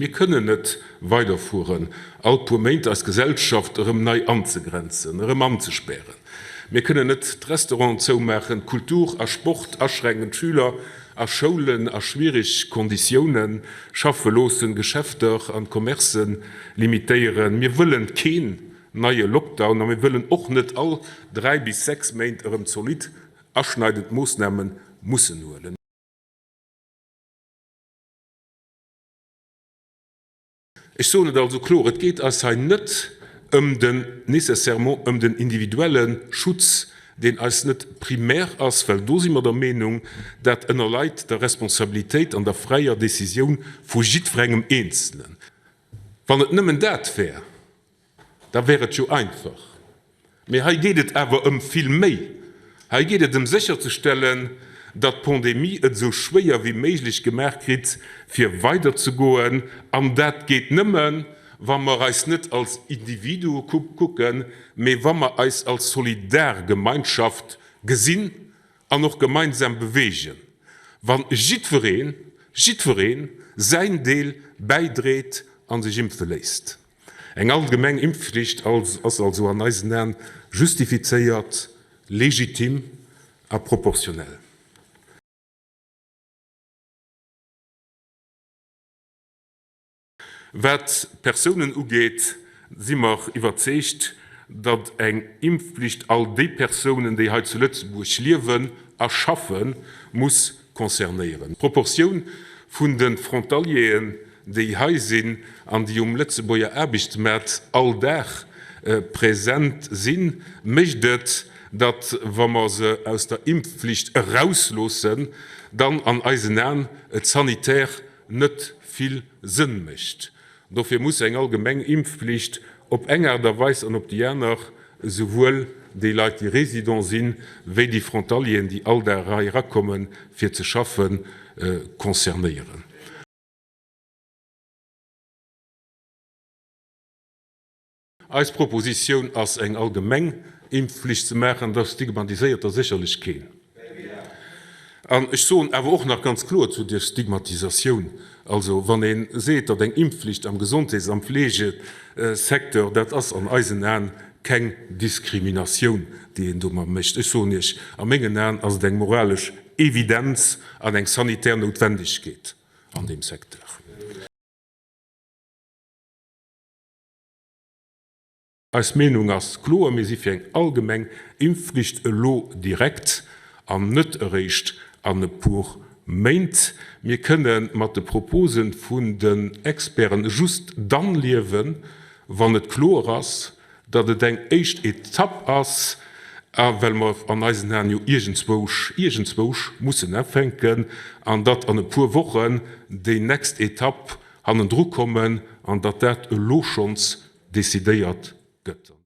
Mir kënnen net weiderfueren, all puer Méint eis Gesellschaft erëm nei anzegrenzen, erëm anzespären. Mir kënnen net d'Restauranten zoumaachen, d'Kultur a Sport aschränken, d'Schüler a Schoulen a schwierig Konditioune schaffe loossen, Geschäfter an Commercen limitéieren. Mir wëllen keen neie Lockdown a mir wëllen och net all 3 bis 6 Méint erëm zolidd aschneidend Moossname mussen huelen. Ech soen et also kloer, Et geet eis hei net ëm den, nécessairement ëm den individuelle Schutz, deen eis net primär ass, well do si mer der Meenung, dat ënnerleit der Responsabilitéit an der fräier Décisioun vu jiddwerengem Eenzelen. Wann et nëmmen dat wär, Da wär et jo einfach. Mee hei geet et awer ëm vill méi. Hei geet et ëm sécherzestellen, datt d'Pandemie et esou schwéier wéi méiglech gemaach kritt, fir weiderzegoen. An dat geet nëmmen, wa mer eis net als Individue kucken, mee wa mer eis als solidar Gemeinschaft gesinn an och gemeinsam beweegen, wa jiddwereen, jiddwereen säin Deel bäidréit a sech impfe léisst. Eng allgemeng Impfflicht ass also an eisen Aen justifizéiert, legitim a proportionell. Wat d'Persounen ugeet, si mer iwwerzeegt, datt eng Impfflicht all déi Persounen, déi hei zu Lëtzebuerg liewen a schaffen, muss concernéieren. D'Proportioun vun de Frontalieren, déi hei sinn an déi um Lëtzebuerger Aarbechtsmaart all Dag present sinn, mécht et, datt, wa mer se aus der Impfflicht erausloossen, dann an eisen Aen et sanitär net vill Sënn mécht. Dofir muss eng allgemeng Impfflicht op eng Aart a Weis an op déi aner esouwuel déi Leit, déi Résidents sinn, wéi déi Frontalieren, déi all Dag hei erakommen, fir ze schaffen, concernéieren. Eis Propositioun ass, eng allgemeng Impfflicht ze maachen. Da stigmatiséiert Der sécherlech keen. An ech soen awer och nach ganz kloer zu der Stigmatisatioun, Also, wann ee seet, datt eng Impfflicht am Gesondheets am Fleegesecteur, dat ass an eisen Aen keng Diskriminatioun, déi een domat mécht. Ech soen Iech, a mengen Aen ass et eng moralesch Evidenz an eng sanitär Noutwendegkeet an deem Secteur. Eis Meenung ass kloer, Mir si fir eng allgemeng Impfflicht elo direkt an net eréischt an e puer Méint. Mir kënne mat de Propose vun den Experten just dann liewen, wann et kloer ass, datt et eng éischt Etapp ass, a well mer an eisen Aen jo iergendzwousch, iergendzwousch mussen ufänken, an datt an e puer Wochen déi next Etapp hannendru kommen an datt dat elo schonns decidéiert gëtt.